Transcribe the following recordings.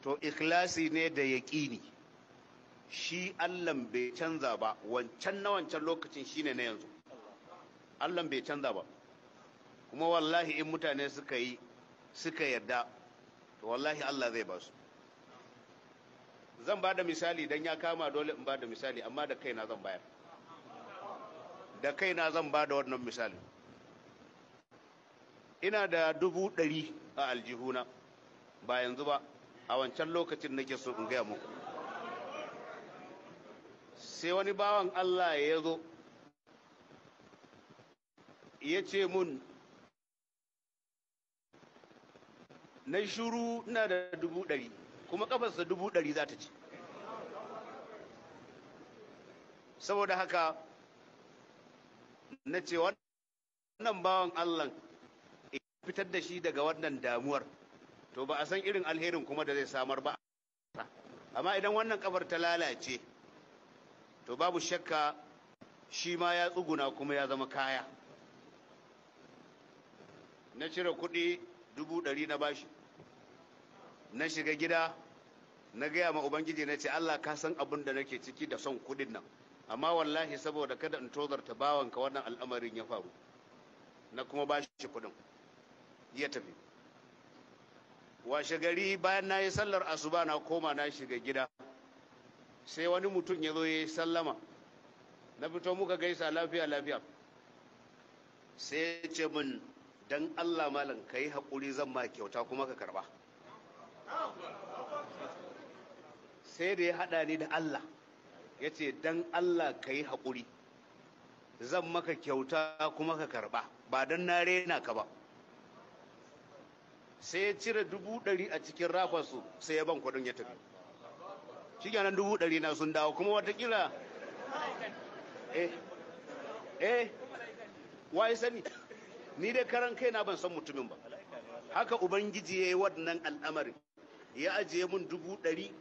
To ikhlasi ne da yaƙini. Shi Allah bai canza ba, wancan na wancan lokacin shine na yanzu. Allah bai canza ba. Kuma wallahi in mutane suka yi suka yarda, to wallahi Allah zai ba su. Zan ba da misali don ya kama dole in ba da misali, amma da kaina zan bayar. Da kaina zan ba da wannan misali. Ina da 100,000 a aljihuna, ba yanzu ba, a wancan lokacin nake so in gaya muku. Sai wani bawan Allah ya zo ya ce mun, na shuru ina da 100,000, kuma kafarsa 100,000 za ta ci. Saboda haka na ce wannan bawan Allah fitar da shi daga wannan damuwar, to ba a san irin alherin kuma da zai samar ba. Amma idan wannan kafar ta lalace, to babu shakka shi ma ya tsuguna kuma ya zama kaya. Na cire kuɗi 100,000 na bashi, na shiga gida na gaya ma Ubangiji, na ce Allah ka san abin da nake ciki da son kuɗin nan, amma wallahi saboda kada in tozarta bawanka wannan al'amarin ya faru, na kuma bashi kuɗin ya tafi. Washe gari bayan na yi sallar asuba na koma na shiga gida, sai wani mutum ya zo ya yi sallama, na fito muka gaisa lafiya lafiya. Sai ya ce min, dan Allah malam ka yi haƙuri, zan ma kyauta kuma ka karba. Sai da ya haɗa ni da Allah, ya ce dan Allah ka yi haƙuri, zan maka kyauta kuma ka karba, ba don na rena ka ba. Sai ya cire 100,000 a cikin rafarsu, sai ya ban kuɗin ya tafi. Shi kenan 100,000 na sun dawo, kuma watakila waye sani, ni dai karan kaina ban san mutumin ba. Haka Ubangiji ya yi wannan al'amarin, ya ajiye mun 100,000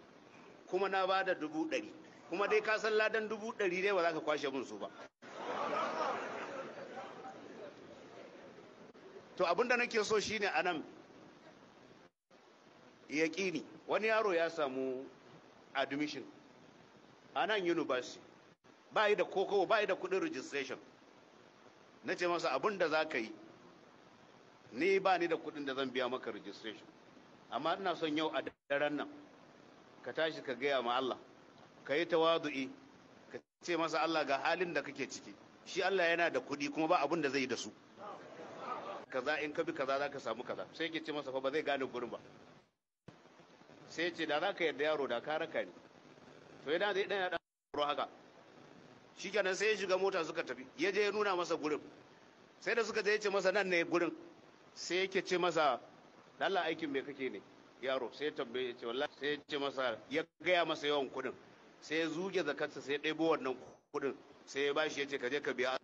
kuma na ba da 100,000, kuma dai ka san ladan 100,000 dai ba za ka kwashe mun su ba. To abinda nake so shine anan yaƙini. Wani yaro ya samu admission a nan university, ba yi da kokowa, ba yi da kudin registration. Na ce masa abin da za ka yi, ni ba ni da kudin da zan biya maka registration, amma ina son yau a daren nan ka tashi ka gaya ma Allah, ka yi tawadu'i, ka ce masa Allah ga halin da kake ciki. Shi Allah yana da kudi kuma ba abin da zai yi da su. Kaza in ka bi kaza za ka samu kaza. Sai ke ce masa fa ba zai gane gurin ba. Sai ce da za ka yarda yaro da ka raka ni. To idan zai dan ya dan haka, shikenan sai ya shiga mota suka tafi. Ya je ya nuna masa gurin. Sai da suka je ya ce masa nan ne gurin. Sai yake ce masa Allah aikin me kake ne yaro? Sai ya tambaye ya ce wallahi, sai ya ce masa, ya gaya masa yawan kudin. Sai ya zuge zakarsa, sai ya ɗebo wannan kudin, sai ya bashi ya ce ka je ka biya.